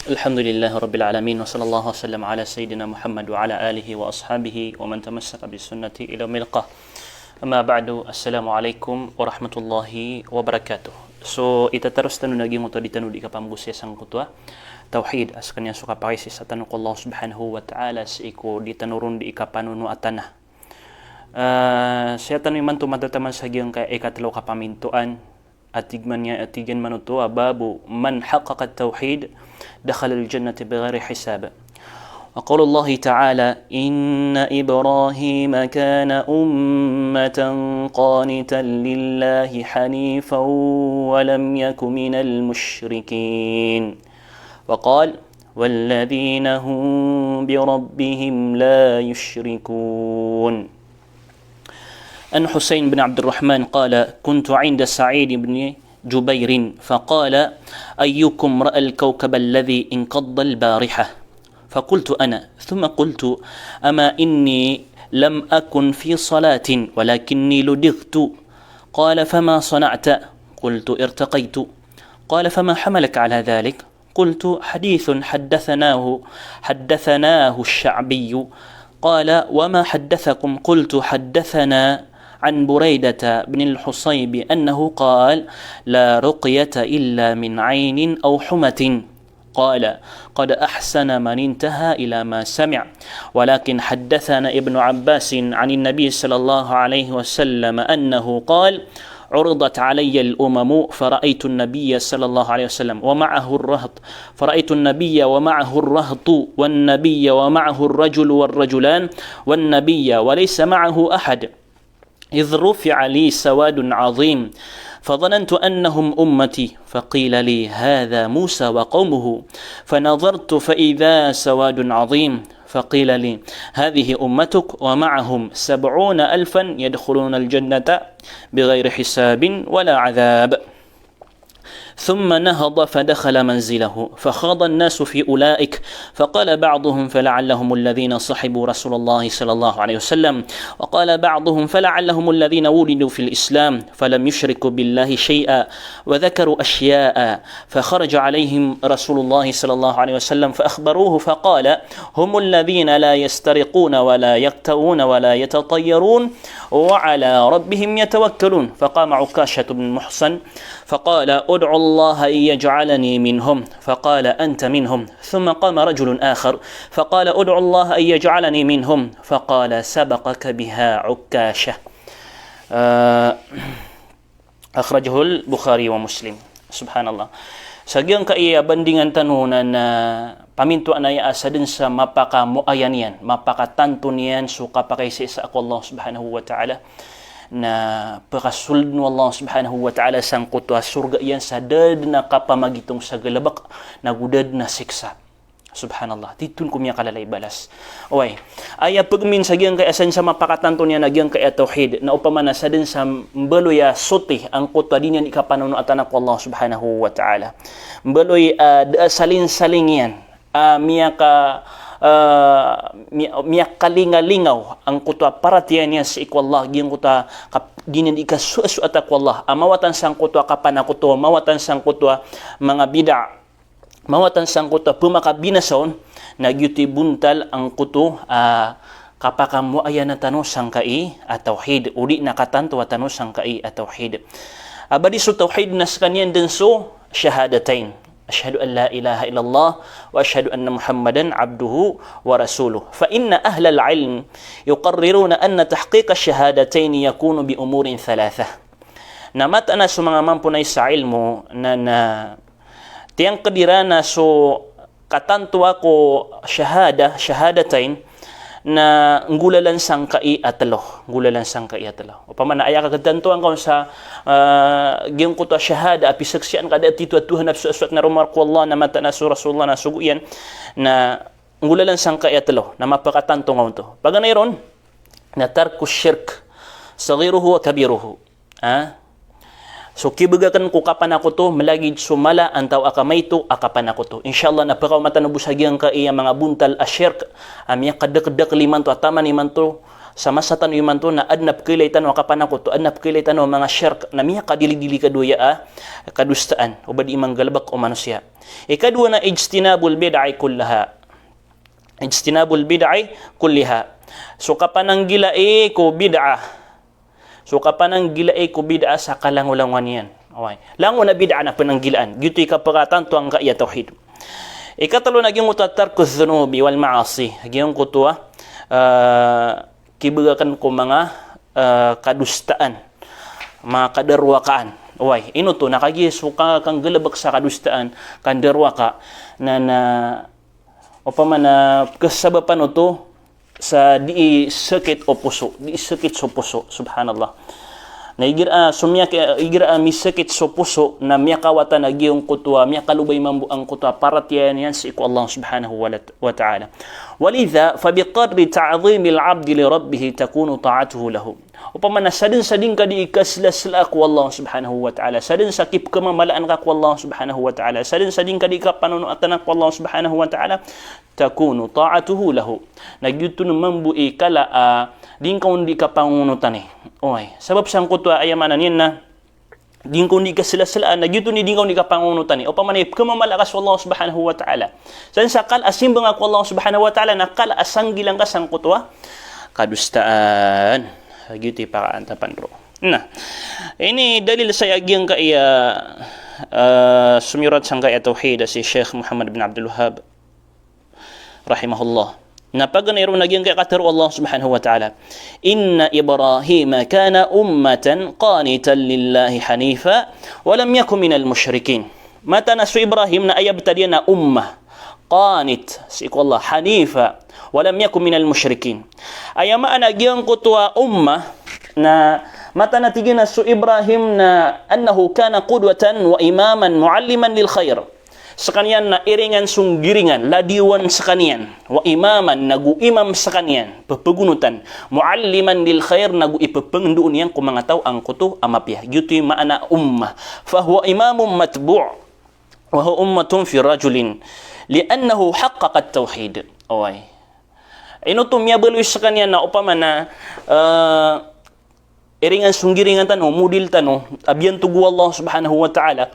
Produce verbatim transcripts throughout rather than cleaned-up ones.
Alhamdulillahi Rabbil Alamin, wa sallallahu wa sallam ala Sayyidina Muhammad wa ala alihi wa ashabihi wa man tamassaka bi sunnati ila yaumil liqa. Amma ba'du, assalamu alaikum warahmatullahi wabarakatuh. So, itataros tano na giyangkoto a di tano di kapamagosaya sangkoto a tawhid, a sekaniyan so kapakaisaisa tano ko Allah Subhanahu wa Ta'ala, sii ko di tano ron di kapanonoatana. Ah, sii tano imanto matataman sa giyangkai a ikatelo a kapamintoan, a tig man iyan, a tig iyan man oto a babu man haqqaqa tawhid dakhala al-jannata bighairi hisab. Wa qawlullahi ta'ala, "Inna Ibrahima kana ummatan qanitan lillahi hanifan wa lam yaku minal mushrikin." Wa qala, "Walladhina hum bi rabbihim la yushrikun." An Husayn bin Abdurrahman qala, "Kuntu inda Sa'id bin Jubair, faqala, 'Ayyukum ra'al kawkaba alladhi inqadda al-barihah?' Faqultu, 'Ana.' Thumma qultu, 'Ama inni lam akun fi salatin, walakinni ludightu.' Qala, 'Fama sana'ta?' Qultu, 'Irtaqaytu.' Qala, 'Fama hamalaka ala dhalik?' قلت: حديث حدثناه، حدثناه الشعبي. قال: وما حدثكم؟ قلت: حدثنا عن بريدة بن الحصيب أنه قال: لا رقية إلا من عين أو حمة. قال: قد أحسن من انتهى إلى ما سمع، ولكن حدثنا ابن عباس عن النبي صلى الله عليه وسلم أنه قال: عرضت علي الأمم فرأيت النبي صلى الله عليه وسلم ومعه الرهط، فرأيت النبي ومعه الرهط، والنبي ومعه الرجل والرجلان، والنبي وليس معه أحد، إذ رفع لي سواد عظيم، فظننت أنهم أمتي، فقيل لي: هذا موسى وقومه، فنظرت فإذا سواد عظيم، فقيل لي: هذه أمتك ومعهم سبعون ألفا يدخلون الجنة بغير حساب ولا عذاب. ثم نهض فدخل منزله، فخاض الناس في أولئك، فقال بعضهم: فلعلهم الذين صحبوا رسول الله صلى الله عليه وسلم، وقال بعضهم: فلعلهم الذين ولدوا في الإسلام فلم يشركوا بالله شيئا، وذكروا أشياء، فخرج عليهم رسول الله صلى الله عليه وسلم فأخبروه فقال: هم الذين لا يسترقون ولا يكتوون ولا يتطيرون وعلى ربهم يتوكلون. فقام عكاشة بن محصن فقال: ادع الله أن يجعلني منهم. فقال: أنت منهم. ثم قام رجل آخر فقال: ادع الله أن يجعلني منهم. فقال: سبقك بها عكاشة. Ah, Akhrajahul Bukhari wa Muslim. Subhanallah. Sa giyangkai a bandingan tano na, na pamintoan aya a sadn sa mapakamoayan iyan, mapakatanto niyan so kapakaisaisa ko Allah Subhanahu wa Ta'ala, na pakasoldn o Allah Subhanahu wa Ta'ala sangkoto a sorga iyan sa da dn a kapamagitong sa galbk, nago da dn a siksa. Subhanallah, titho ko miyakalalay balas. Oway, aya pgmin sa giyangkai a sadn sa mapakatanto niyan a giyangkai a tawhid, na opama na sadn sa mbaloy a soti angkoto a di niyan di kapanonoatana ko Allah Subhanahu wa Ta'ala. Mbaloy a da a salingsaling iyan, a miyaka, a, miya-, miyakalingalingaw angkoto a paratiyaya niyan sii ko Allah, giyangkoto a kap-, di niyan di kasoasoata ko Allah, a mawatan sangkoto a kapanakoto, mawatan sangkoto a manga bid'ah, mawatan sangkoto a pmakabinasa on, na giyoto i bontal angkoto a kapakamoayana tano sangkai a tawhid, odi na katantoa tano sangkai a tawhid. A ba di so tawhid na skaniyan dn so shahadatain. Ashhadu an la ilaha illallah wa ashhadu anna Muhammadan abduhu wa rasuluh. Fa inna ahlal ilm yuqarriruna anna tahqiqa shahadatain yakunu bi umurin thalatha. Na mataan a so manga mamponay sa ilmo na, na tiyangkd iran a so katantoa ko shahada, shahadatain, na nggolalan sangkai a tlo, nggolalan sangkai a tlo. Opama na aya ka katantoa ngka on sa, ah, giyangkoto a shahada a pisaksian ka a da a titho a Tuhan a psoasoat na rowar ko Allah, na mataan a so Rasulullah na sogo iyan, na nggolalan sangkai a tlo, na mapakatanto ngka on oto. Paganay ron, na tarku shirk, saghiruhu wa kabiruhu. Ha? So kibgakn ko kapanakoto, mlagid so mala antawaa ka maito a kapanakoto. Insha Allah, na pkaoma tano bo sa giyangkai a manga bontal a shirk a miyakadakdakl imanto a taman imanto, sa masa tano imanto na adn a pkailay tano a kapanakoto, adn a pkailay tano a manga shirk, na miyakadilidilikado aya a kadosaan, o ba di manggalbk o manosiya. Ikadowa na ijtinabul bid'i kullaha. Ijtinabul bid'i kulliha. So kapananggilai ko bid'ah. So kapananggilai ko bid'ah sa kalangolangowan iyan. Oway. Langon a bid'ah na pananggilaan. Giyoto i kapakatanto angkaya tawhid. Ikatlo na giyangkoto a tarkudh dhunubi wal ma'asi. Giyangkoto a, ah, kibagakan ko manga, ah, kadosaan, manga kadarowakaan. Oway, ino oto, na kagiya so ka-, kanggalebek sa kadosaan, kandarowaka, na, na, opama na kasabapan oto sa dii sakit o poso, dii sakit so poso, subhanallah. Na igira, ah, so miyak-, igira, ah, misakit so poso, na miyakawatan a giyangkoto a, miyakalobay mambo angkoto a paratiyaya niyan sii ko Allah subhanahu wa lat-, wa ta'ala. Walidha, fabiqadri ta'dhimil abdi li rabbihi takunu ta'atuhu lahu. Opama na sadn sa dingka dii kaselasela ko Allah subhanahu wa ta'ala, sadn sa kipkemamalaan ka ko Allah subhanahu wa ta'ala, sadn sa dingka dii kapanonoatan ko Allah subhanahu wa ta'ala, takunu ta'atuhu lahu. Na giyoto na mambo i kala a dingka on dii kapangonotani. Oway, sabap sangkoto a aya maana niyan na dingka on dii kaselasela, na giyoto ni dingka on dii kapangonotani. Opama na ipkemamala ka so Allah subhanahu wa ta'ala. Sadn sa kala a simba ngka ko Allah subhanahu wa ta'ala, na kala a sanggila ngka sangkoto a kadosaan. Giyoto i pakaantapan ro. Na, ini dalil saya giyangkaya, ah, somiyorat sangkaya tawhid a si Sheikh Muhammad bin Abdul Wahhab rahimahullah. Na paganay ron a giyangkaya katharo o Allah subhanahu wa ta'ala, "Inna Ibrahima kana ummatan qanitan lillahi hanifa wa lam yaku minal mushrikin." Mataan a so Ibrahim na aya btad iyan na ummah, qanit sii ko Allah, hanifa, wa lam yaku minal mushrikin. Aya maana giyangkoto a ummah na mataan a tig iyan a so Ibrahim na annahu kana qudwatan wa imaman mualliman lil khair. Sekaniyan na iringan so nggiringan, ladiwan sekaniyan, wa imaman, nago imam sekaniyan, pepegonotan, mualliman lil khair, nago ipepengndo niyan ko manga taw angkoto a mapiya. Giyoto i maana ummah. Fahuwa imamun matbu', wa huwa ummatun fi rajulin, li'annahu haqqaqa at-tawhid. Oway. Ino oto miyabaloy sekaniyan na opama na, eh, iringan so nggiringan tano, model tano, a biyantog o Allah subhanahu wa ta'ala,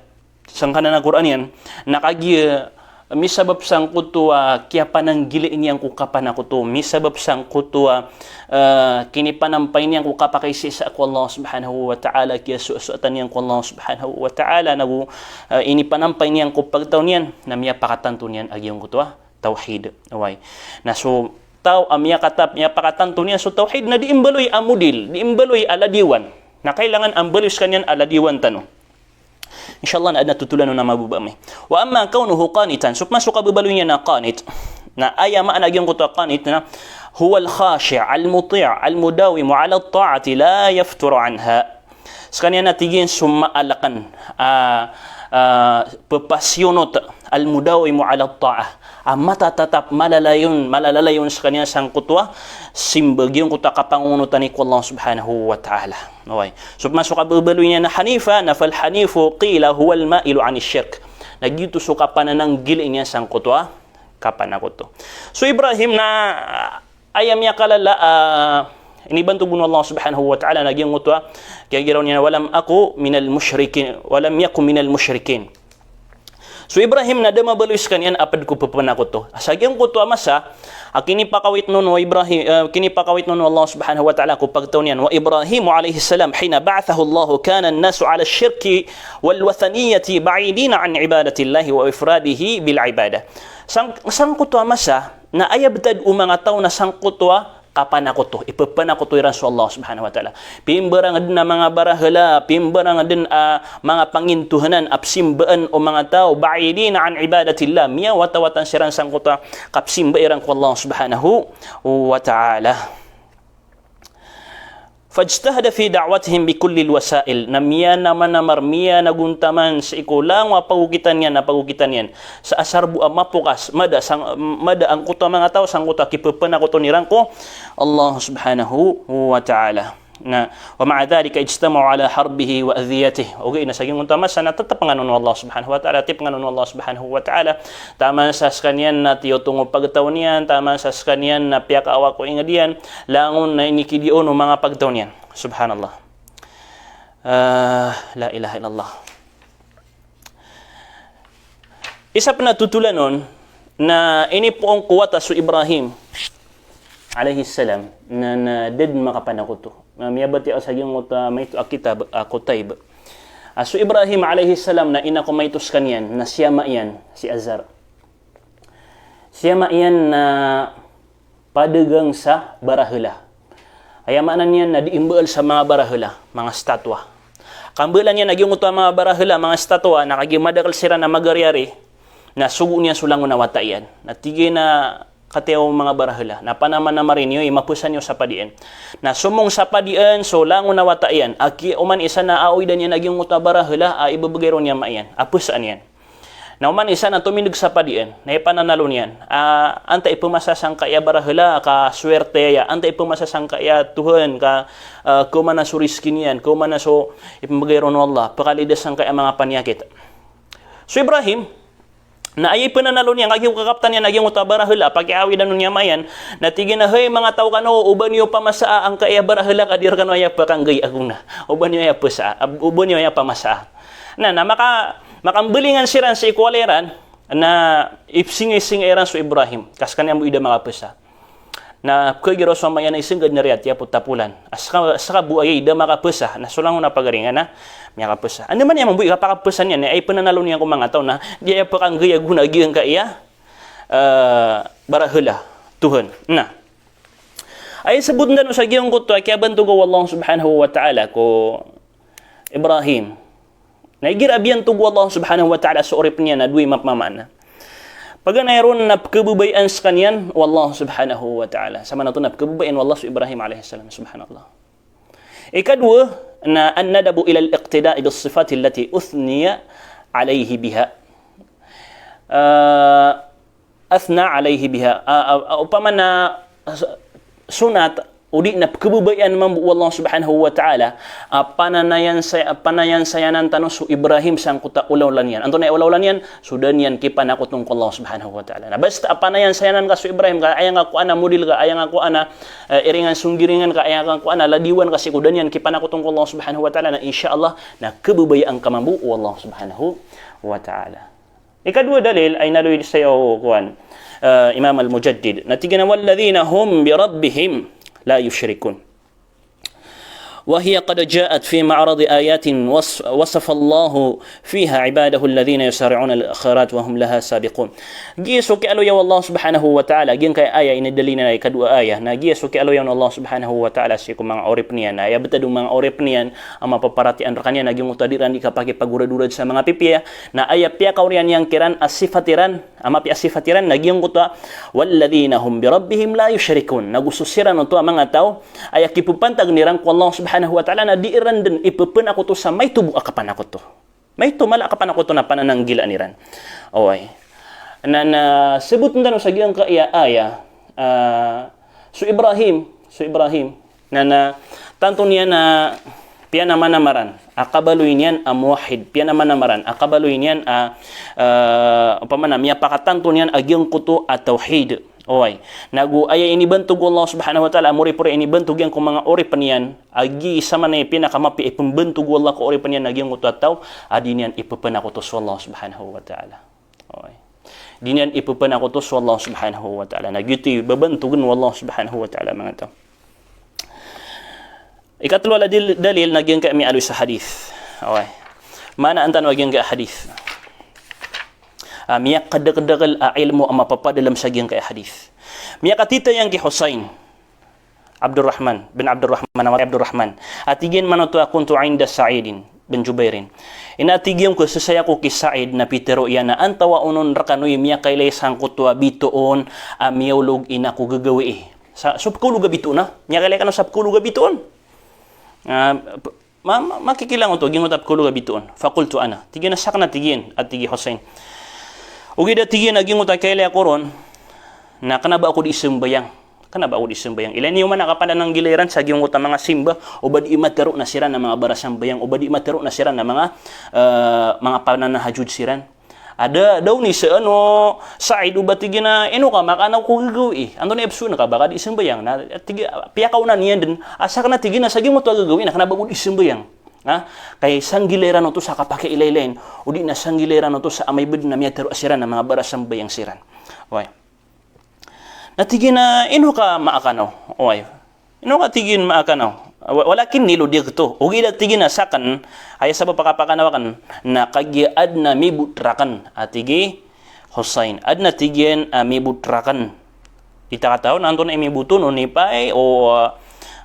sangkanan a Qur'an iyan, na kagiya, misabap sangkoto a kiyapananggilai niyan ko kapanakoto, misabap sangkoto a, eh, kinipanampay niyan ko kapakaisaisa ko Allah subhanahu wa ta'ala, kiyasoasoatan iyan ko Allah subhanahu wa ta'ala, nago, eh, inipanampay niyan ko pagtaw niyan, na miyapakatanto niyan a giyangkoto a tawhid. Oway. Na so taw a miyakatap-, miyapakatanto niyan so tawhid na dii mbaloy a model, dii mbaloy a ladiwan. Na kailangan a mbaloy sekaniyan a ladiwan tano. Insha Allah na adn a totolan on a mababa ami. Wa amma kawnuhu qanitan, so pman so kababaloy niyan a qanit. Na aya maana giyangkoto a qanit na huwal khashi'ul muti'ul mudawimu 'alat ta'ati la yafturu 'anha. Sekaniyan na tig iyan so maaleken, ah, ah, pepasiyonot, al-mudawimu 'alat ta'ah. A matatatap, malalayon, malalalayon sekaniyan sangkoto a simba, giyangkoto a kapangonotani ko Allah subhanahu wa ta'ala. Oway. So pman so kababaloy niyan a hanifa, na fal hanifu qila huwal ma'ilu 'anis shirk. Na giyoto so kapanananggilai niyan sangkoto a kapanakoto. So Ibrahim na, ah, aya miyakalala, ah, inibantog on o Allah subhanahu wa ta'ala na giyangkoto a, kiyagiraw niyan, "Walam aku minal mushrikin, walam yaku minal mushrikin." So Ibrahim na da mabaloy sekaniyan a ped ko pepanakoto. Sa giyangkoto a masa, a kinipakawit on o Ibrahim, ah, kinipakawit on o Allah subhanahu wa ta'ala ko pagtaw niyan, "Wa Ibrahim alayhis salam, hina ba'athahu Allahu, kana an-nasu 'ala ash-shirki wal wathaniyati ba'idina 'an ibadatillahi wa ifradihi bil ibadah." Sang-, sangkoto a masa, na aya btad o manga taw na sangkoto a kapanakoto, ipepanakoto iran so Allah subhanahu wa ta'ala. Pimbarang den a manga barahala, pimbarang den a manga pangintohanan a pesimbaan o manga taw, ba'idina 'an ibadatillah, miyawatawatan siran sangkoto a kapsimba iran ko Allah subhanahu wa ta'ala. Fajtahada fi da'watihim bi kullil wasail. Na miyanamanamar, miyanagontaman sii ko langon a pagokitan iyan, a pagokitan iyan. Sa asar bo a mapokas, mada sang-, mada angkoto a manga taw, sangkoto a kipepanakoton iran ko Allah subhanahu wa ta'ala. Na, wa ma'a dhalika ijtama'u 'ala harbihi wa adhiyatihi. Ogaid na sa giyangkoto a masa na tetepengan on o Allah subhanahu wa ta'ala, tetepengan on o Allah subhanahu wa ta'ala. Taman sa sekaniyan na tiyotong o pagtaw niyan, taman sa sekaniyan na piyakaawa ko inged iyan, langon na inikidiya on o manga pagtaw niyan. Subhanallah. Ah, la ilaha illallah. Isa pn a totolan on na inipoon ko wata so Ibrahim alayhis salam na, na da dn makapanakoto. Na miyabatiya sa giyangkoto a maito a kitab a Kutayb. A so Ibrahim alayhis salam na ina ko maito skaniyan na si ama iyan, si Azar. Si ama iyan na padagang sa barahela. Aya maana niyan na dii mbaal sa manga barahela, manga statwa. Kambaalan iyan a giyangkoto a manga barahela, manga statwa, na kagiya madakl siran a magariyari, na sogoon iyan so langon a wata iyan. Na tig iyan a katii o manga barahela, na panamanamari niyo i, mapesa niyo sa padian. Na somong sa padian so langon a wata iyan, a ki-, oman isa na aoidan iyan a giyangkoto a barahela a ibebegay ron i ama iyan, a pesaan iyan. Na oman isa na tomindeg sa padian, na ipananalo niyan a antaa i pemasa sangkaya barahela ka swerte aya, antaa i pemasa sangkaya Tuhan ka, eh, kaomana so rizki niyan, kaomana so ipembegay ron o Allah, pekalida sangkaya manga paniyakit. So Ibrahim, na aya ipananalo niyan, kagiya kakaptan iyan a giyangkoto a barahela, pakiawidan on i ama iyan, na tig iyan a, "Hay manga taw kano, oba niyo pamasaa angkaya barahela ka di rekano aya pekanggay a gona. Oba niyo aya pesa, oba niyo aya pamasaa." Na, na maka, makambelingan siran sii ko walay ran, na ipsingaisingay iran so Ibrahim, ka sekaniyan bo i da makapesa. Na pekegiro so ama iyan a isenggad na riyat iya potapolan. A seka, seka bo aya i da makapesa, na so langon a pagaringan na miyakapesa. Anda man iyan mambo i kapakapesa niyan, na aya ipananalo niyan ko manga taw na di aya pekanggay a gona giyangkaya, eh, barahela, Tuhan. Na aya sebot tano sa giyangkoto a kiyabantog o Allah subhanahu wa ta'ala ko Ibrahim. Na igira a biyantog o Allah subhanahu wa ta'ala so oripen iyan na dowa i mapmamaana. Paganay ron na pekebabayaan sekaniyan o Allah subhanahu wa ta'ala. Samanoto na pekebabayaan o Allah so Ibrahim alayhis salam, subhanallah. Ikadowa na an-nadabu ila al-iqtida'i bis-sifati allati uthniya alayhi biha. Eh, athna alayhi biha. A, a, a, opama na, a, s-, sonat, odi na pekebabayaan mambo o Allah subhanahu wa ta'ala a pananayan saya-, a panayansayanan tano so Ibrahim sangkoto a olaola niyan. Antonaa i olaola niyan? So da niyan kipanakoton ko Allah subhanahu wa ta'ala. Na basta a panayansayanan ka so Ibrahim ka aya nga ko ana model ka, aya nga ko ana, eh, iringan songgiringan ka, aya nga ko ana ladiwan ka sii ko da niyan kipanakoton ko Allah subhanahu wa ta'ala, na insha Allah na kebabayaan ka mambo o Allah subhanahu wa ta'ala. Ikadowa dalil a inaloy saya o kowan, eh, Imam Al-Mujaddid. Na tig iyan a, "Walladhina hum bi rabbihim la yushrikun. Wa hiya qad ja'at fi ma'radi ayatin was-, wasafa Allahu fiha ibadahu alladhina yusari'una al-khairat wa hum laha sabiqun." Giya so kiyaaloya o Allah subhanahu wa ta'ala, giyangkaya aya inidalil iyan a ikadowa aya. Na giya so kiyaaloya o Allah subhanahu wa ta'ala sii ko manga oripen iyan. Na aya betad o manga oripen iyan a mapaparatiyayaan rekaniyan a giyangkoto a di iran di kapakipagoradorad sa manga pipiya, na aya piyakaoriyan iyan kiran a sifat iran, a mapiya a sifat iran, na giyangkoto a, "Walladhina hum bi rabbihim la yushrikun." Na go so siran oto a manga taw a aya kipepantag iran ko Allah subhanahu wa ta'ala na di iran den ipepenakoto sa maito bo a kapanakoto. Maito mala a kapanakoto na panananggilaan iran. Oway. Na, na sebot tano sa giyangkaya aya, ah, so Ibrahim, so Ibrahim, na, na tanto niyan a piyanamanamaran a kabaloy niyan a muwahhid, piyanamanamaran a kabaloy niyan a, ah, opama na miyapakatanto niyan a giyangkoto a tawhid. Oway. Na go aya inibantog o Allah subhanahu wa ta'ala, a moripori a inibantog iyan ko manga oripen iyan, a giya isa man a pinakamapiya i pembantog o Allah ko oripen iyan na giyangkoto a taw a di niyan ipepenakoto so Allah subhanahu wa ta'ala. Oway. Di niyan ipepenakoto so Allah subhanahu wa ta'ala. Na giyoto i babantogen o Allah subhanahu wa ta'ala, manga taw. Ikatlo a dil-, dalil na giyangkaya miyaaloy sa hadith. Oway. Maanaan tano a giyangkaya hadith. Ah, miyakadakeldakel a ilmo a mapapadalem sa giyangkaya hadith. Miyakatitayang ki Husayn Abdurrahman bin Abdurrahman, a matay Abdurrahman. A tig iyan manoto a, "Kuntu inda Sa'idin bin Jubairin." Ina tig iyan ko, sesay ako ki Sa'id na pitero iyan a, "Antawaa onon rekano i miyakailay sangkoto a bitoon a miyaolog ina ko gagawii?" Sa, so pekaolog a bitoon a, miyakailay kano sa pekaolog a bitoon. Ah, p-, ma-, ma-, makikilang oto, giyangkoto a pekaolog a bitoon. Faqultu ana. Tig iyan a sak na tig iyan, a tig i Husayn. Ogaid a tig iyan a giyangkoto a kailay ako ron, na kena ba ako di sembayang. Kena ba ako di sembayang. Ilay niyo man a kapanananggilaan iran sa giyangkoto a manga simba, o ba di matero na siran a manga barasambayang, o ba di matero na siran a manga, eh, manga pananahajud siran. A da, da oni sa ano, Sa'id, o ba tig iyan a, ino ka makanao ko gagawii? Antonaa i ipsoon ka ba ka di sembayang? Na tig iyan, piyakaona niyan den, a sak na tig iyan a sa giyangkoto a gagawii na kena ba ako di sembayang. Ha? Kay sanggilay ran oto sa kapakailaylayin, o di na sanggilay ran oto sa amay bed na miyatero siran a manga barasambayang siran. Oway. Na tig iyan a ino ka maakanaw? Oway. Ino ka tig iyan maakanaw? Wa-, walakinni ludightu. Ogaid a tig iyan a saken, aya sabap a kapakanaw aken, na kagiya aden a mibot raken. A tig i Hussein. Aden a tig iyan a mibot raken. Di ta katawan antonaa i mibot on, o nipay, o, ah,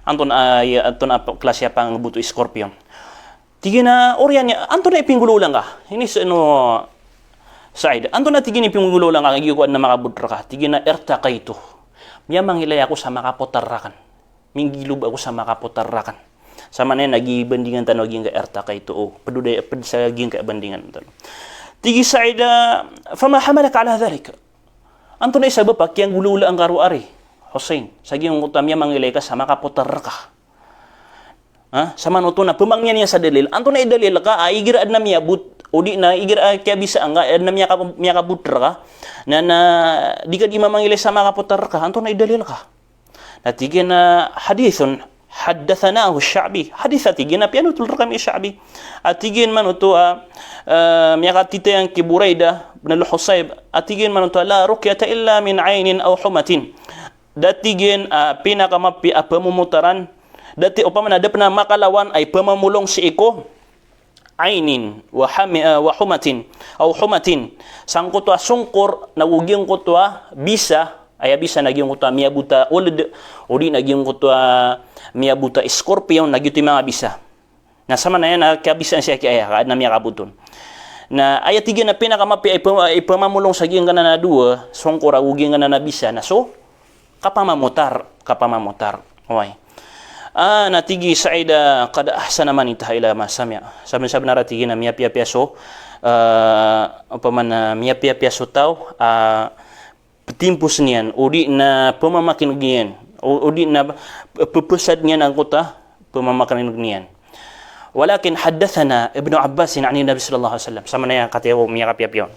antonaa, ah, antonaa klasi a pangboto i scorpion. Tig iyan a, oriyan iyan, antonaa i pinggolawla ngka? Ini so, ino, Said, antonaa tig iyan i pinggolawla ngka, kagiya ko aden a makabot reka? Tig iyan a irtaqaytu. Miyamangilay ako sa makapotar raken. Minggilob ako sa makapotar raken. Samanaya na gii bandingan tano a giyangkai a irtaqaytu. O, ped o da, ped sa giyangkai a bandingan tano. Tig i Said a, fama hamalaka ala dhalik? Antonaa i sabap a kiyanggolawlaan ka roo ari, Hussein, sa giyangkoto a miyamangilay ka sa makapotar reka? Ha? Samanoto na pemangniyan iyan sa dalil. Antonaa i dalil ka a igira aden a miyabot, o di na igira a kiyabisaan ka, aden a miyaka-, miyakabot reka, na, na di ka di mamangilay sa makapotar reka? Antonaa i dalil ka? Na tig iyan a hadithun haddathanahu Sha'bi. Hadith a tig iyan a piyanotol rekami i Sha'bi. A tig iyan manoto a, ah, miyakatitayang ki Buraidah bin al-Husayb. A tig iyan manoto a la ruqyata illa min aynin aw humatin. Da tig iyan a pinakamapiya a pemomotaran. Da ti-, opama na da pen a makalawan a ipemamolong sii ko aynin, wa hami-, ah, wa humatin, aw humatin. Sangkoto a songkor, nago giyangkoto a bisa, aya bisa na giyangkoto a miyabot a oled, o di na giyangkoto a miyabot a scorpion, na giyoto i manga bisa. Na samanaya na kiyabisaan siya ki aya, ka aden a miyakabot on. Na aya tig iyan a pinakamapiya a ipe-, ipemamolong sa giyangkanan a dowa, songkor ago giyangkanan a bisa, na so, kapamamotar, kapamamotar. Oway. Ah, na tig i Said a, qad ahsana man intaha ila ma sami'a. Saben-sabenar a tig iyan a miyapiyapiya so, ah, opama na miyapiyapiya so taw, ah, petimpos niyan, o di na pemamakineg iyan, o, o di na pe-, pepesad niyan angkoto a pemamakineg niyan. Walakin haddathana Ibnu Abbasin anin Nabi sallallahu alaihi wasallam. Samanaya katii ako miyakapiyapiya on.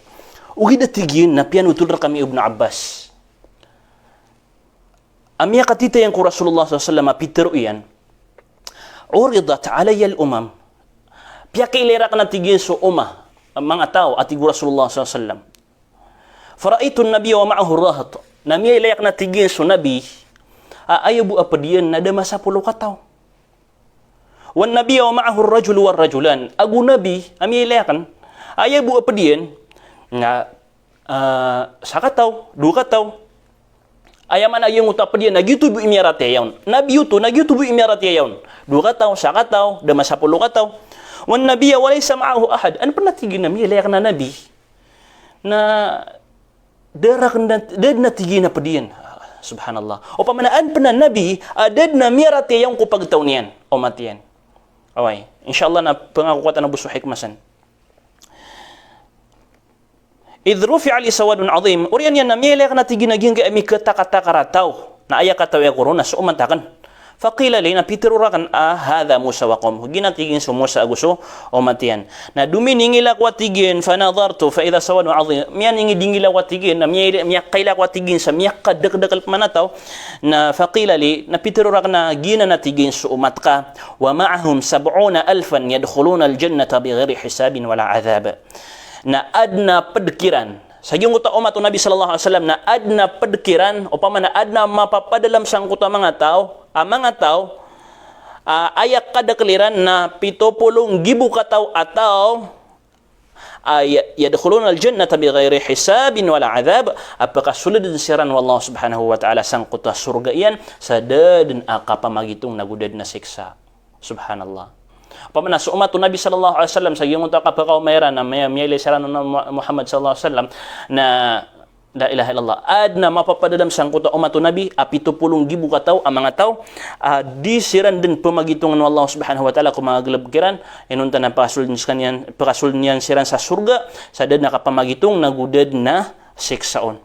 Ogaid a tig iyan na piyanotol rekami i Ibnu Abbas a miyakatitayang ko Rasulullah sallallahu alaihi wasallam a pitero iyan, "Uridat alayya al-umam." Piyakailay raken a tig iyan so umma, manga taw, a tig o Rasulullah sallallahu alaihi wasallam. "Fara'aytu an-nabiyya wa ma'ahu rahat." Na miyailay aken a tig iyan so Nabi, a aya bo a ped iyan na da masapolo kataw. "Wan nabiyya wa ma'ahu ar-rajulu war-rajulan." Ago Nabi, a miyailay aken, aya bo a ped iyan na, ah, sakataw, dowa kataw. Aya maana a giyangkoto a ped iyan na giyoto bo i miyaratiyaya on. Nabi oto, na giyoto bo i miyaratiyaya on. Dowa kataw, sakataw, da masapolo kataw. "Wan nabiyya wa laysa ma'ahu ahad." An pen a tig iyan a miyailay aken a Nabi na da raken da, da den a tig iyan a ped iyan. Subhanallah. Opama na an pen a Nabi a da den a miyaratiyaya on ko pagtaw niyan, omat iyan. Oway. Insha Allah na pengako ko a tano bo so hikmah san. "Idh rufi'a li sawadun adhim." Oriyan iyan na miyailay aken a tig iyan a giyangkai a miketakatakar a taw. Na aya katawi ako ron na so omat aken. "Faqila li," na pitero raken a, "Hadha Musa wa qawmuh." Giyanan a tig iyan so Musa ago so omat iyan. Na dominingil ako a tig iyan, "Fanadhartu fa idha sawadun adhim." Miyaningidingil ako a tig iyan, na miya-, miyakailay ako a tig iyan sa miyakadakdakel pman a taw. Na faqila li, na pitero raken a giyanan a tig iyan so omat ka, "Wa ma'ahum sab'una alfan yadkhuluna al-jannata bighayri hisabin wala adhab." Na aden a ped kiran. Sa giyangkoto a omat o Nabi sallallahu alaihi wasallam na aden a ped kiran, opama na aden a mapapadalem sangkoto a manga taw, a manga taw, a, aya kadakel iran na pito polo nggibo kataw a taw, a, ya-, "yadkhuluna al-jannata bighayri hisabin wala adhab," a pekasoleden siran o Allah subhanahu wa ta'ala sangkoto a sorga iyan, sa da den a kapamagitong nago da den a siksa. Subhanallah. Opama na so omat o Nabi sallallahu alaihi wasallam sa giyangkoto a kapakaoma iran a miya-, miyailay siran o Mu-, Muhammad sallallahu alaihi wasallam na, la ilaha illallah. Aden a mapapadalem sangkoto a omat o Nabi a pito polo nggibo kataw a manga taw a di siran den pemagitongen o Allah subhanahu wa ta'ala ko manga galebek iran, inonta na pekasoleden sekaniyan, pekasoleden iyan siran sa sorga, sa da den a kapamagitong nago da den a siksa on.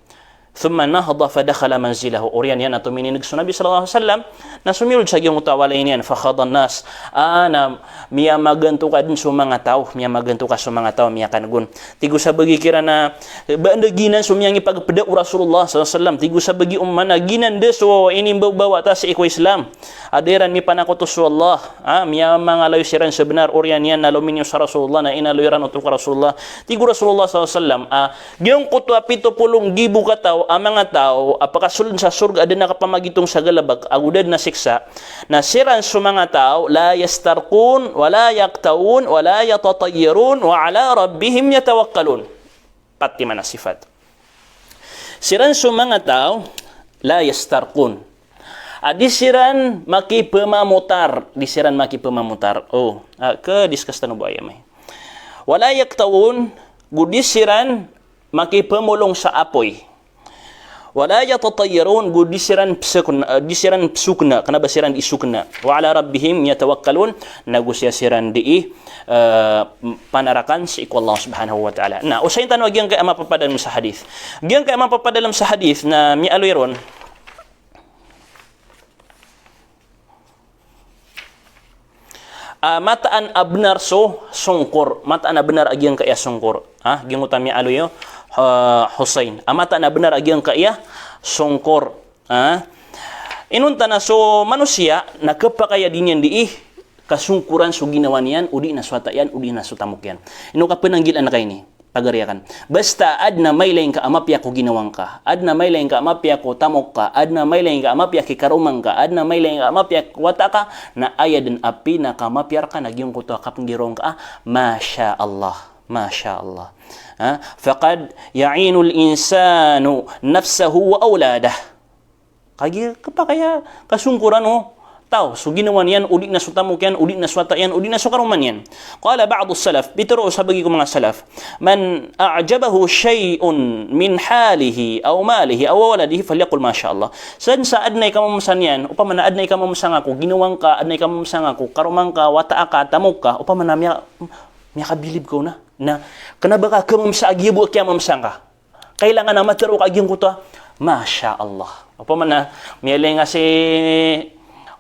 Thumma nahada fadakhala manzilahu. Oriyan iyan na tominineg so Nabi sallallahu alaihi wasallam, na somiyold sa giyangkoto a walay niyan, fakhadha an-nas. Ah, na miyamagantoka den so manga taw, miyamagantoka so manga taw, miyakanegon. Tig o sabagi kiran a, ba anda giyanan so miyangipagpeda o Rasulullah sallallahu alaihi wasallam. Tig o sabagi oman na giyanan den so inimbabawa ta sii ko Islam. A da iran mipanakoto so Allah. Ah, miyamangalayo siran sa benar, oriyan iyan na lominiyo sa Rasulullah, na inaloy iran oto ko Rasulullah. Tig o Rasulullah sallallahu alaihi wasallam, ah, giyangkoto a pito polo nggibo kataw a manga taw a pakasold sa sorga a da den a kapamagitong sa galebek ago da den a siksa, na siran so manga taw, la yastarqun, wa la yaqtawun, wa la yatatayyarun, wa ala rabbihim yatawakkalun. Pat i maana sifat. Siran so manga taw, la yastarqun. A di siran makipemamotar, di siran makipemamotar. Oh, ah, ke-discuss tano bo aya mai. Wa la yaqtawun, go di siran makipemolong sa apoy. Wa la yatatayyarun, go di siran pesokna, eh, di siran pesokna, kena ba siran di sokna. Wa ala rabbihim yatawakkalun, na go siya siran di, eh, panarakan sii ko Allah Subhanahu wa Ta'ala. Na, osayin tano a giyangkai a mapapadalem sa hadith. Giyangkai a mapapadalem sa hadith na miyaaloy ron a mataan a benar so songkor, mataan a benar a giyangkai a songkor. Ha, giyangkoto a miyaaloy o, ha, Hussein. A mataan a benar a giyangkai a songkor. Ha? Inonta na so manosiya na kepakay a di niyan di kasongkoran so ginawa niyan, o di na so wata iyan, o di na so tamok iyan. Ino ka penanggilaan ka ini? Pagari aken. Basta aden a mailay ngka a mapiya ko ginawa ngka, aden a mailay ngka a mapiya ko tamok ka, aden a mailay ngka a mapiya ki karoma ngka, aden a mailay ngka a mapiya ko wata ka, na aya den a pinakamapiya reka na giyangkoto a kapenggiraw ngka a, Masha Allah, Masha Allah. Ha? Faqad ya'inul insanu nafsahu wa awladah. Kagiya kepakay a kasongkoran o taw so ginawa niyan, o di na so tamok iyan, o di na so wata iyan, o di na so karoma niyan. Qala ba'dus salaf, pitharo o sabagi ko manga salaf, "Man a'jabahu shay'un min halihi aw malihi aw waladihi falyaqul masha Allah." Sa den sa aden a ikamomesa niyan, opama na aden a ikamomesa nga ko ginawa ngka, aden a ikamomesa nga ko karoma ngka, wata aka, tamok ka, opama na miya-, miyakabilib ka on a. Na, kena ba ka kemomesa a giya bo a kiyamomesa ngka. Kailangan a matharo ka a giyangkoto a, Masha Allah. Opama na, miyailay nga si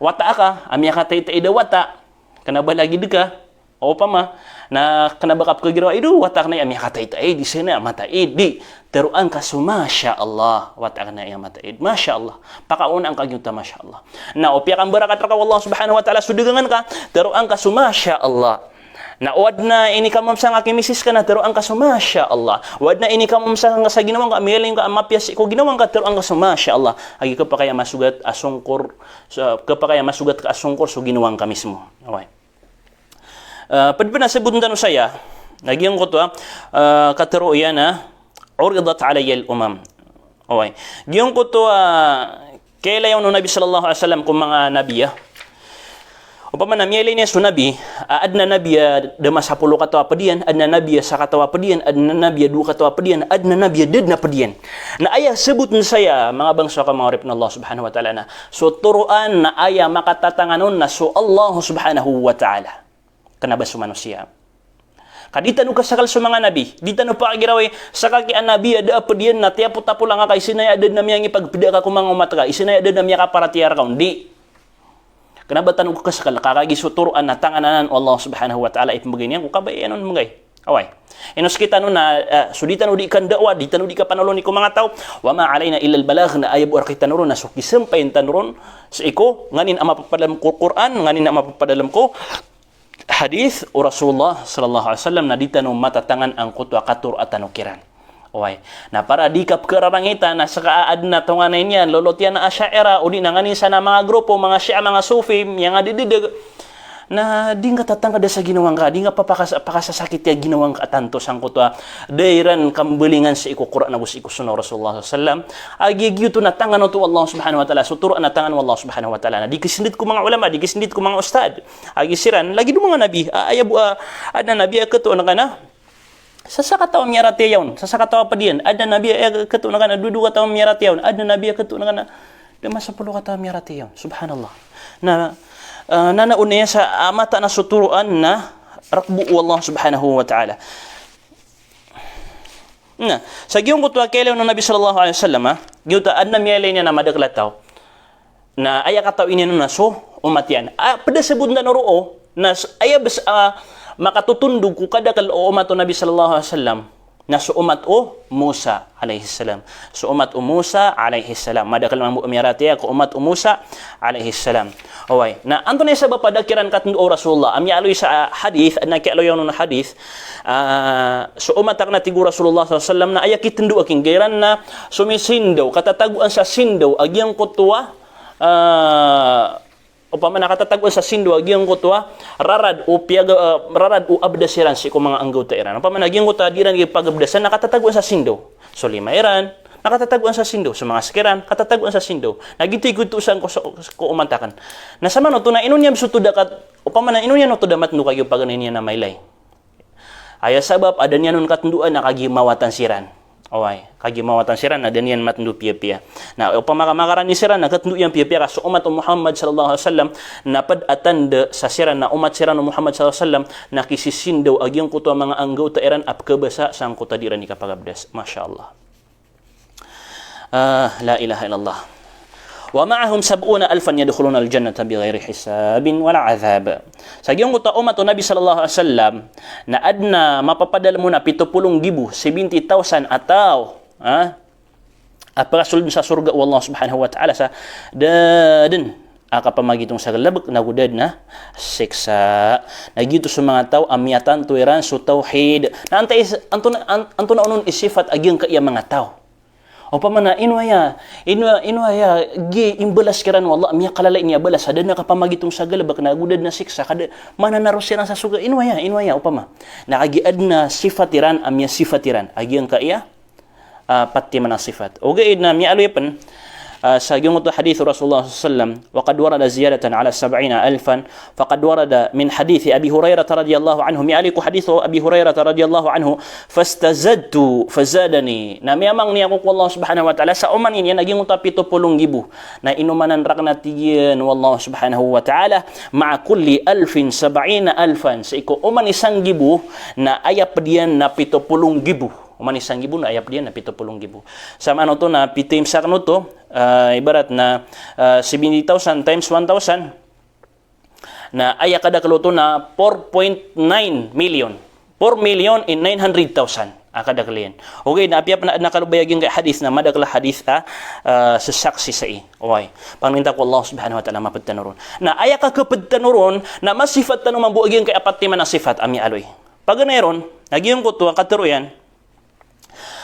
wata aka, a miyakataitaid a wata, kena ba lagid ka, opama, na kena ba ka pekegiraw, ido, wata aken a miyakataitaid, isa na mataid, di, tharoa ngka so Masha Allah, wata aken a mataid, Masha Allah, pakaonaan ka giyangkoto a Masha Allah. Na o piyakambarakat reka o Allah Subhanahu wa Ta'ala so dagangan ka, tharoa ngka so Masha Allah. Na o aden a inikamomesa nga ki misis ka na tharoa ngka so Masha Allah. O aden a inikamomesa nga sa ginawa ngka, miyailay ngka a mapiya sii ko ginawa ngka, tharoa ngka so Masha Allah. Kagiya kepakay a masogat a songkor, so, kepakay a masogat ka a songkor so ginawa ngka mismo. Oway. Eh, ped pen a saboten tano saya, na giyangkoto a, eh, katharo iyan a, "Uridat alayya al-umam." Oway. Giyangkoto a, ah, kailayon o Nabi sallallahu alaihi wasallam ko manga nabiya. Opama na miyailay niyan so nabi, ah, aden a nabi a da masapolo kataw a ped iyan, aden a nabi a sakataw a ped iyan, aden a nabi a dowa kataw a ped iyan, aden a nabi a da den a ped iyan. Na aya saboten saya, manga bangso ko manga oripen o Allah Subhanahu wa Ta'ala, na so toroan na aya makatatangan on na so Allah Subhanahu wa Ta'ala. Kena ba so manosiya. Ka di tano kasakel so manga nabi, di tano pakagirawai, sakaki a nabi a da a ped iyan na tiyapotapol angka ka, isa na aya da den a miyangipagpeda ka ko manga omat ka, isa na aya da den a miyakaparatiyaya reka on, di. Kena ba tano kasakel, ka kagiya so toroan na tangan anan o Allah Subhanahu wa Ta'ala a ipembegay niyan ko kabaya iyan on mengay. Oway. Ino seki tano na, eh, so di tano di kandawa, di tano di kapanoloni ko manga taw, wa ma alayna illa al-balagh, na aya bo a reki tano ron na so kisampayan tano ron sii ko nganin a mapapadalem ko Qur'an, nganin a mapapadalem ko hadith o Rasulullah sallallahu alaihi wasallam na di tano matatangan angkoto a katoroa tano kiran. Oway. Na para di kapekararangitan na seka a aden a tonganay niyan, lolot iyan a Asha'irah, o di na nganin san a manga grupo, manga Shia, manga Sufi, miyangadededeg. Na di ngka tatangkeda sa ginawa ngka, di ngka papakas-, pakasasakiti a ginawa ngka a tanto sangkoto a da iran kambalingan sii ko Qur'an ago sii ko sunnah o Rasulullah sallallahu alaihi wasallam. Agiya giyoto na tangan oto o Allah Subhanahu wa Ta'ala, so toroan na tangan o Allah Subhanahu wa Ta'ala. Na di kisendit ko manga ulama, di kisendit ko manga ustad. Agiya siran, lagid o manga nabi, a, aya bo a, aden a nabi a ketoon ka na sa sakataw a miyaratiyaya on, sa sakataw a ped iyan, aden a nabi a ketoon ka na dowa kataw a miyaratiyaya on, aden a nabi a ketoon ka na da masapolo kataw a miyaratiyaya on. Subhanallah. Na, ah, nanaon iyan sa, ah, mataan a so toroan na rakbo o Allah Subhanahu wa Ta'ala. Na sa giyangkoto a kiyailay o Nabi sallallahu alaihi wasallam, a, giyoto a adn a miyailay niyan a madakel a taw. Na aya katawi niyan on na so omat iyan. A, pd a sabot tano roo, na s-, aya bes a makatotondog ko kadakel o omat o Nabi sallallahu alaihi wasallam na so omat o Musa alayhis salam. So omat o Musa alayhis salam. Madakel mambo a miyaratiyaya ko omat o Musa alayhis salam. Oway. Na antonaa i sabap a da kiran katendoa o Rasulullah? A miyaaloy sa, a, hadith, adn a kiyaaloyan on a hadith. A, so omat akn, a tig o Rasulullah sallallahu alaihi wasallam, na aya kitendoa kinggiran na somisindaw, katatagoan sa sindaw a giyangkoto a, a, opama na katatagoan sa sindaw a giyangkoto a rarad o piyag-, a, rarad o abdas iran sii ko manga anggawta iran. Opama na giyangkoto a di iran ipagabdasan na katatagoan sa sindaw. So lima iran na katatagoan sa sindaw. So manga sek iran, katatagoan sa sindaw. Na giyoto i kitosan ko so, ko omat akn. Na samanoto na ino niyan bes oto da kat-, opama na ino niyan oto da matendo kagiya paganay niyan a mailay. Aya sabap a da niyan on katendoa na kagiya mawatan siran. Oway, kagiya mawatan siran na da niyan matendo piyapiya. Na opama ka makarani siran na katendoa iyan piyapiya ka so omat o Muhammad sallallahu alaihi wasallam, na pd a tanda sa siran na omat siran o Muhammad sallallahu alaihi wasallam, na kisisindaw a giyangkoto a manga anggawta iran a pkabasa sangkoto a di iran ikapagabdas. Masha Allah. A, la ilaha illallah. Wa ma'ahum sab'una alfan yadkhulunal jannata bighairi hisabin wala adhab. Sa giyangkoto a omat o Nabi sallallahu alaihi wasallam, na adn a mapapadalm on a pito polo nggibo, seventy thousand a taw, a, a pakasold sa sorga o Allah subhanahu wa ta'ala sa da dn a kapamagitong sa galbk nago da dn a siksa. Na giyoto so manga taw a miyatanto iran so tawhid. Na antaa i s-, antonaa, an-, antonaa onon i sifat a giyangkaya manga taw? Opama na ino aya, ino, ino aya, gi imbalas kiran o Allah, miyakalalai niyan a balas, a da dn a kapamagitong sa galbk nago da dn a siksa, ka da mananaro siran sa sorga, ino aya, ino aya, opama. Na kagiya adn a sifat iran a miyasifat iran a giyangkaya a, pat timan a sifat. Ogaid na miyaaloy pn, a, sa giyangkoto a hadith o Rasulullah sallallahu alaihi wasallam, wa qad warada ziyadatan ala sab'ina alfan, faqad warada min hadithi Abi Hurairah radhiyallahu anhu. Miyaaloy ko hadith o Abi Hurairah radhiyallahu anhu, "Fastazadtu fazadani." Na miyamangni ako ko Allah subhanahu wa ta'ala sa oman iyan a giyangkoto a pito polo nggibo. Na inomanan rakn, a tig iyan o Allah subhanahu wa ta'ala, "Ma'a kulli alfin sab'ina alfan." Sii ko oman i sanggibo, na aya pd iyan na pito polo nggibo. Oman i sanggibo na aya pd iyan na pito polo nggibo. Samanoto na pito imsak oto, a, ibarat na, a, seventy thousand times one thousand. Na aya kadakel oto na four point nine million. Four million in nine hundred thousand a kadakel iyan. Ogaid na apiya pn a adn a kalobay a giyangkaya hadith na madakel a hadith a, a, sesaksi sai. Oway. Pangninta ko Allah subhanahu wa ta'ala a mapd tano ron. Na aya kakapd tano ron na masifat tano mambo a giyangkaya pat timan a sifat a miyaaloy. Paganay ron, na giyangkoto a katharo iyan,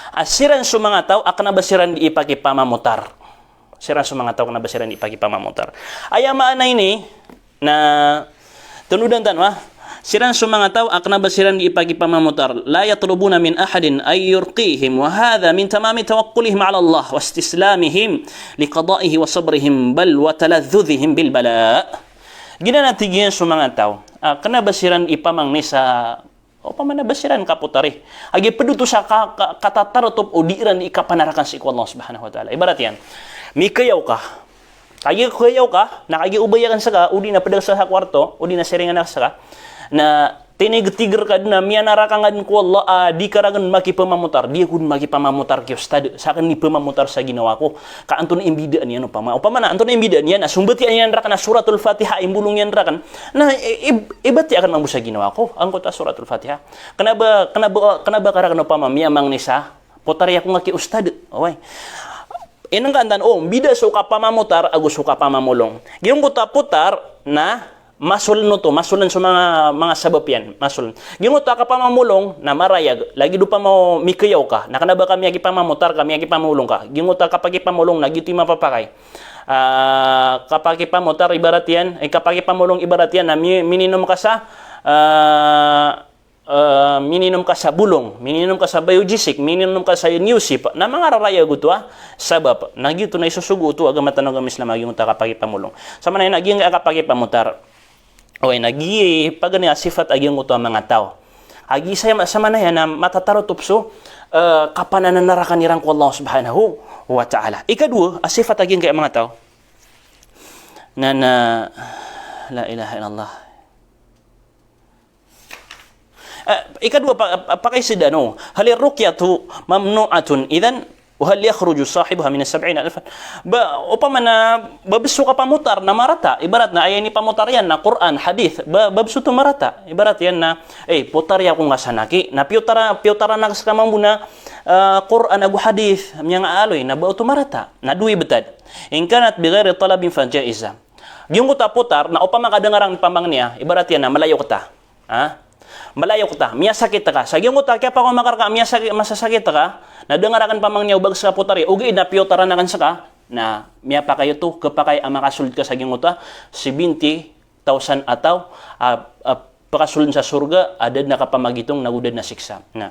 a siran so manga taw a kna ba siran di ipakipamamotar. Siran so manga taw a kna ba siran di ipakipamamotar. Aya maana ini na tanodan tano, a. Siran so manga taw a kna ba siran di ipakipamamotar. La yatlubuna min ahadin an yurqihim, wa hadha min tamami tawakkulihim ala Allah wa istislamihim liqada'ihi wa sabrihim bal wa taladhdhudhihim bil bala. Giyanan a tig iyan so manga taw a kna ba siran ipamangni sa Opama na ba siran kapotari. Agi pd oto sa ka, ka, katatarotop o di iran ikapanarakan sii ko Allah subhanahu wa ta'ala. Ibarat iyan, mikayaw ka. Agi kayaw ka, na agi obay akn ska, odi na pd ka sa kwarto, odi na siringan ka ska. Na tinigtiger ka dn a miyanarakan ka dn ko Allah, a, di ka rakn makipamamotar, di ako dn makipamamotar ki ustad, sakn i pamamotar sa ginawa ko. Ka antonaa i mbidaan iyan opama. Opama na antonaa i mbidaan iyan, na sombatiya iyan rakn a Suratul Fatiha, imbolong iyan rakn. Na i, i, ibatiya akn mambo sa ginawa ko angkoto a Suratul Fatiha. Kna ba, kna ba, kna ba ka rakn opama miyamangni sa potari ako nga ki ustad. Oway. Inengka antan, o, mbida so kapamamotar ago so kapamamolong. Giyangkoto a potar na masoln oto, masoln so manga, manga sabap iyan, masoln. Giyangkoto a kapamamolong na marayag, lagid opama o mikayaw ka, na kna ba ka miyakipamamotar ka, miyakipamolong ka. Giyangkoto a kapakipamolong na giyoto i mapapakay. A, kapakipamotar ibarat iyan, e, kapakipamolong ibarat iyan na mi-, mininom ka sa, a, a, mininom ka sa bolong, mininom ka sa biogesic, mininom ka sa newsip, na mangararayag oto a sabap. Na giyoto na isosogo oto a agama tano a agama Islam a giyangkoto a kapakipamolong. Samana iyan a giyangkai a kapakipamotar. Oway, na giya paganay a sifat a giyangkoto a manga taw. A giya saya ma-, samana iyan na matatarotop so, e, kapananarakan iran ko Allah subhanahu wa ta'ala. Ikadowa a sifat a giyangkai a manga taw na, na, la ilaha illallah. Ah, ikadowa pa, pa, pakaisida, no? Hal ruqyatu mamnu'atun idhan, wa hal yakhruju sahibuha min as-sab'ina alfan? Ba, opama na ba bes so kapamotar na marata, ibarat na aya inipamotar iyan na Qur'an, hadith, ba, ba bes oto marata. Ibarat iyan na, eh, potari ako nga sanaki, na piyotara, piyotara na ka sa kamambo na, ah, Qur'an ago hadith, miyanga a aloy, na ba oto marata. Na dowa i btad. In kanat bi ghayri talabin fa jaiza. Giyangkoto a potar, na opama ka da nga rakn pamangnia, ibarat iyan na malayo kta. Ha? Malayo kta, miyasakit ka. Sa giyangkoto a kiyapakaoma ka rka, miyasakit, masasakit ka, na da nga rakn pamangnia o ba ka ska potari, ogaid na piyotaran akn ska, na miyapakay oto, khapakay a makasold ka sa giyangkoto a seventy thousand a taw, a, a, pakasold sa sorga, a da dn a kapamagitong, nago da dn a siksa. Na.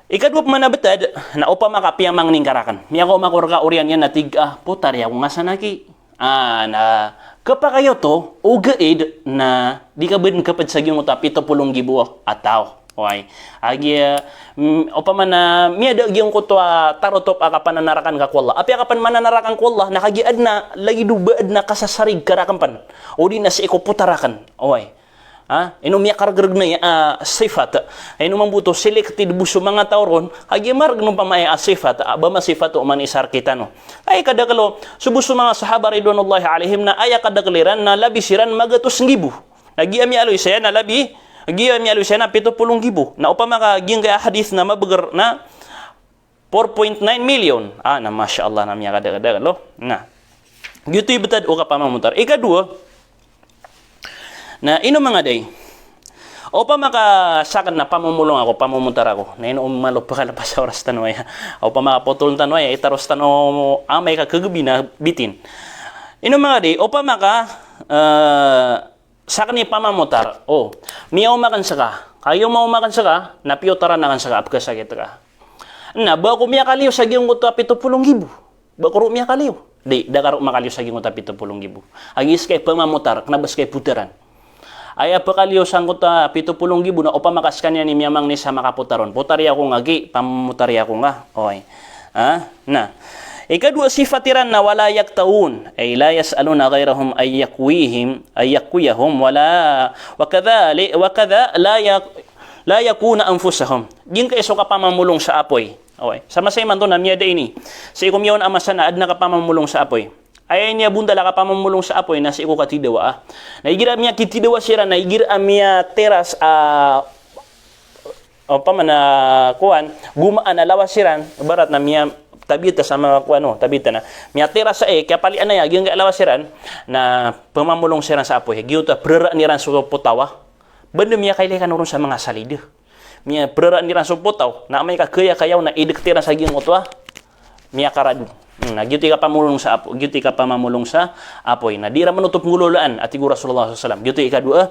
Ikadowa pman a btad, na opama ka piyamangni ngka rakn. Miyakaoma ko rka oriyan iyan na tig ka, potari ako nga sanaki. Ah, na khapakay oto, ogaid na di ka bn khapd sa giyangkoto a pito polo nggibo a taw. Oway. Agi, mm, opama na miyada giyangkoto a tarotop a kapananarakan ka ko Allah. Apiya ka pn mananarakan ko Allah, na kagiya adn a lagid o ba adn a kasasarig ka rakn pn. O di na sii ko potar akn. Oway. Ha? Ino miyakargrg na iya, ah, sifat. Ino mambo oto selected bo so manga taw ron, kagiya marg no pamaya a sifat, ah, ba masifat o man isar kita no. Ay kadakl o, so bo so manga sahaba ridwanullahi alaihim na aya kadakl iran na labi siran magatos nggibo. Na giya miyaaloy saya na labi, giya miyaaloy saya na pito polo nggibo. Na opama ka giyangkaya a hadith na mabagr na four point nine million. Ah, na masha Allah, na miyakadakadakl o. Na. Giyoto i btad o kapamamotar. Ikadowa, na ino manga day. Opama ka sakn na pamomolong ako, pamomotar ako. Na ino malo pkhalpas a oras tano aya. Opama ka potol tano aya, itaros tano amay ka khagbi na bitin. Ino manga day, opama ka, eh, sakn i pamamotar. O, miyaoma akn ska. Kagiya omaoma akn ska, na piyotaran akn ska, a pkhasakit ka. Na ba ako miyakaliyo sa giyangkoto a pito polo nggibo. Ba ako ro miyakaliyo. Di, da ka ro makaliyo sa giyangkoto a pito polo nggibo. Agi ska i pamamotar, kna ba ska i potaran. Aya pkaliyo sangkoto a pito polo nggibo na opama ka skaniyan i miyamangni sa makapotar on. Potari ako nga gi, pamotari ako nga. Oway. Ha? Na. Ikadowa sifat iran na wala yaktawun, ay la yas'aluna ghayrahum ay yakwihim, ay yakwiyahum, wala, wa kadhali-, wa kadha la yak-, la yakwuna anfusahum. Giyangkai so kapamamolong sa apoy. Oway. Sa masa imanto na miyada ini. Sii ko miyaona a masa na adn a kapamamolong sa apoy. Aya ini a bontal a kapamamolong sa apoy na sii ko katidawaa. Na igira a miyakitidawa siran, na igira a miyatiras a, opama na kowan, gomaan a lawas iran, ibarat na miya, tabita sa manga kowan, o, tabita na. Miyatiras sa, eh, kiyapalian aya, giyangkai a lawas iran, na pamamolong siran sa apoy. Giyoto a praraan iran so potaw a. Ba dn miyakailay kano ron sa manga salid. Miyapraraan iran so potaw, na amay ka kaya kayaw na idkt iran sa giyangkoto a miyakaradon. Hmm, na giyoto i kapamolong sa apo-, giyoto i kapamamolong sa apoy. Na di iran manotop nggolawlaan, a tig o Rasulullah sallallahu alaihi wasallam. Giyoto i ikadowa a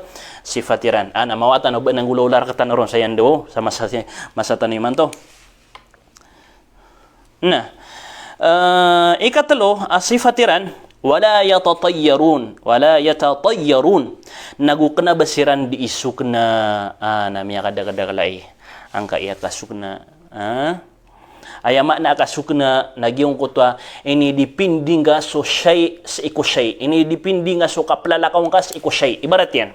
sifat iran. Ah, na mawatan o ba na nggolawla rktano ron sa aya ndo, sa masa, masa tano imanto. Na, eh, ikatlo a sifat iran, wala yatatayyarun, wala yatatayyarun. Nago kna ba siran dii so kna, ah, na miyakadakadakl ai. Angkai a kasokna, ah. Aya maana a kasokna, na giyangkoto a, inidipindi ngka so shay sii ko shay. Inidipindi ngka so kaplalakaw ngka sii ko shay. Ibarat iyan.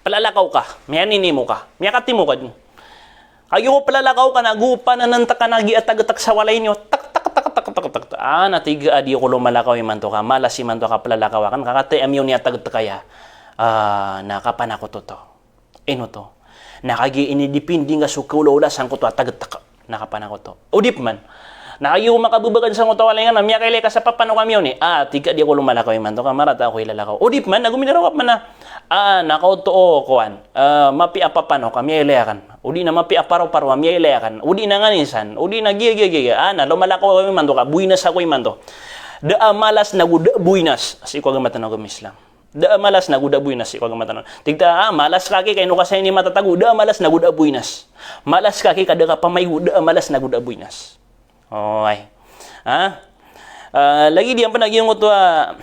Plalakaw ka, miyaninimo ka, miyakatimo ka dn. Kagiya ko plalakaw ka na go pananantk ka na giya tagtk sa walay niyo, tk, tk, tk. Ah, na tig a di ako lomalakaw imanto ka, malas imanto ka plalakaw akn, ka kataya miyaw niyan tagtk aya. Ah, na kapanakoto oto. Ino oto? Na kagiya inidipindi ngka so kaolaola sangkoto a tagtk. Na kapanakoto. O di pman. Na kagiya ko makabbgan sangkoto a walay ngka na miyakailay ka sa papanok a miyaw niyan. Ah, tig ka di ako lomalakaw imanto ka, marata ako ilalakaw. O di pman, na go minaraw ka pman a, ah, na kaoto o kowan. Ah, mapiya a papanok a miyailay akn. O di na mapiya a paroparo a miyailay akn. O di na nganin san. O di na giya, giya, giya, giya. Ah, na lomalakaw ako imanto ka, boynas ako imanto. Da a malas nago da a boynas sii ko agama tano a agama Islam. Da a malas nago da a boynas sii ko agama tano. Tig ta, ah, malas ka aki, ka ino ka saya inimatatago, da a malas nago da a boynas. Malas ka aki, ka da ka pamaigo, da a malas nago da a boynas. Oway. Ha? Ah, lagid iyan pn a giyangkoto a,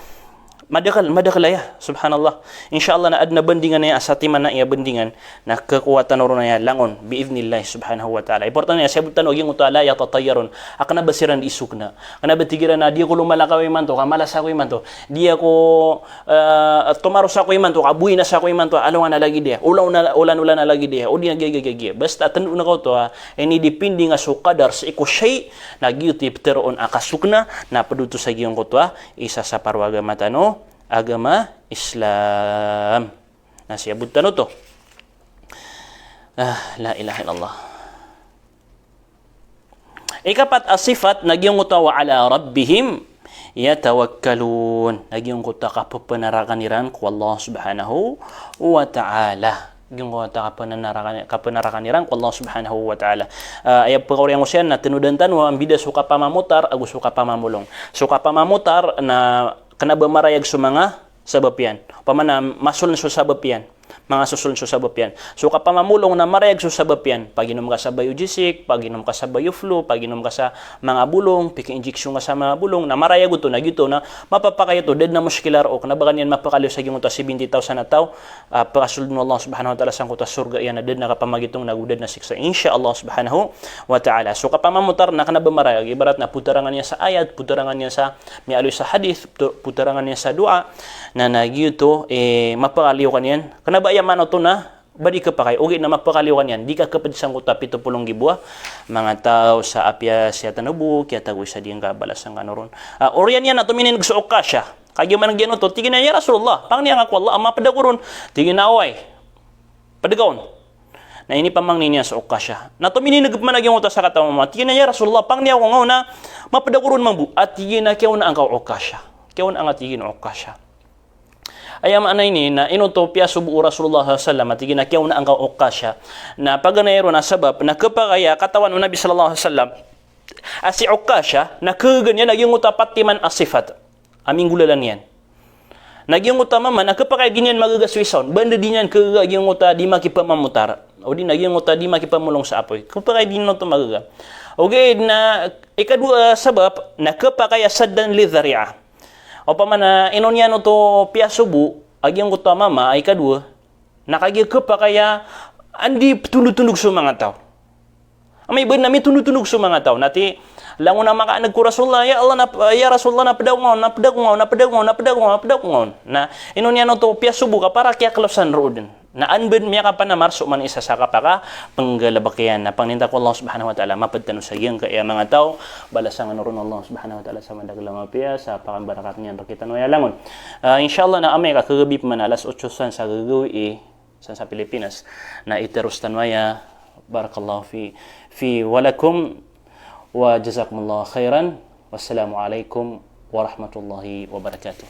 Madakl, madakl aya, subhanallah. Insha Allah na adn a bandingan aya a satiman aya bandingan, na khakowa tano ron aya langon, bi'idhnillah subhanahu wa ta'ala. Importante aya, siyabot tano a giyangkoto a la yatatayyarun. A kna ba siran di sokna. Kna ba tig iran a di ako lomalakaw imanto, ka malas ako imanto. Di ako, eh, tomaros ako imanto, ka bowinas ako imanto, alongan a lagid aya. Olan, olan, olan a lagid aya. O di na giya, giya, giya, giya. Basta tandon ka oto a, ini dipindi nga so qadar sii ko shay, na giyoto i ptharoon a kasokna, na pd oto sa giyangkoto a isa sa paro a agama tano, agama Islam. Na siyabot tano oto. Ah, la ilaha illallah. Ikapat a sifat, na giyangkoto a wa ala rabbihim yatawakkalun. Na giyangkoto a kapepnarakan iran ko Allah subhanahu wa ta'ala. Giyangkoto a kapepnarakan, kapepnarakan iran ko Allah subhanahu wa ta'ala. Ah, aya pkaoriyan ko siyan na tanodan tano a mbida so kapamamotar ago so kapamamolong. So kapamamotar na kna ba marayag so manga sabap iyan. Opama na masoln so sabap iyan. Manga sosoln so sabap iyan. So kapamamolong na marayag so sabap iyan. Paginom ka sa biogesic, paginom ka sa bioflu, paginom ka sa manga bolong, piki-injection ka sa manga bolong, na marayag oto, na giyoto na mapapakay oto, da dn a moskila roo, kna ba ka niyan mapakaliyo sa giyangkoto a seventy thousand a taw, ah, pakasold o Allah subhanahu wa ta'ala sangkoto a sorga iyan, na da dn a kapamagitong, na go da dn a siksa, insha Allah subhanahu wa ta'ala. So kapamamotar na kna ba marayag, ibarat na potarangan iyan sa ayat, potarangan iyan sa miyaaloy sa hadith, pu-, potarangan iyan sa doa, na, na giyoto, eh, mapakaliyo ka niyan. Kna ba aya maana oto na ba di khapakay, ogaid na mapakaliyo ka niyan, di ka khapd sangkoto a pito polo nggibo a manga taw sa apiya siyatan o bo, kiyatago isa di ngka balasan kano ron. Ah, oriyan iyan na tominineg so Ukasha. Kagiya man giyan oto, tig iyan a, "Ya Rasulullah, pangniya ngka ko Allah a mapd ako ron." Tig iyan a, "Oway, pd ka on." Na inipamangni niyan so Ukasha. Na tominineg pman a giyangkoto a sakataw a mama. Tig iyan a, "Ya Rasulullah, pangniya ako ngka on a mapd ako ron mambo." A tig iyan a, "Kiyaonaan ka o Ukasha. Kiyaonaan ka," tig iyan, "o Ukasha." Aya maana ini na ino oto piyasobo o Rasulullah sallallahu alaihi wasallam, a tig iyan a, "Kiyaonaan ka o Ukasha." Na paganay ron a sabap na khapakay a katawan o Nabi sallallahu alaihi wasallam a si Ukasha na khagaga niyan a giyangkoto a pat timan a sifat a minggolalan iyan. Na giyangkoto a mama na khapakay a di niyan magaga so isa on, ba anda di niyan khagaga a giyangkoto a di makipamamotar, o di na giyangkoto a di makipamolong sa apoy. Khapakay a di niyan oto magaga. Ogaid na ikadowa a sabap na khapakay a saddan lidh dhari'ah. Opama na ino niyan oto piyasobo a giyangkoto a mama a ikadowa, na kagiya khapakay a anda i ptondotondog so manga taw. Amay ba na mitondotondog so manga taw. Na ti, langon a makaaneg ko Rasulullah, "Ya Allah, na, ya Rasulullah, na pd ako ngka on, na pd ako ngka on, na pd ako ngka on, na pd ako ngka on, na pd ako ngka on." Na ino niyan oto piyasobo ka para kiyaklawsan roo dn. Na an bn miyakapanamar so man isa sa kapakapnggalbk iyan. Na pangnin ta ko Allah subhanahu wa ta'ala, mapd tano sa giyangkaya manga taw, balasan kano ron o Allah subhanahu wa ta'ala sa madakl a mapiya, sa pakambarakat niyan rktano aya langon. Ah, insha Allah na amay ka khagabi pman a alas otso san sa gagawii, san sa Pilipinas, na iteros tano aya. Barakallahu fi, fi wa lakum, wa jazakumullahu khairan. Wassalamu alaikum warahmatullahi wabarakatuh.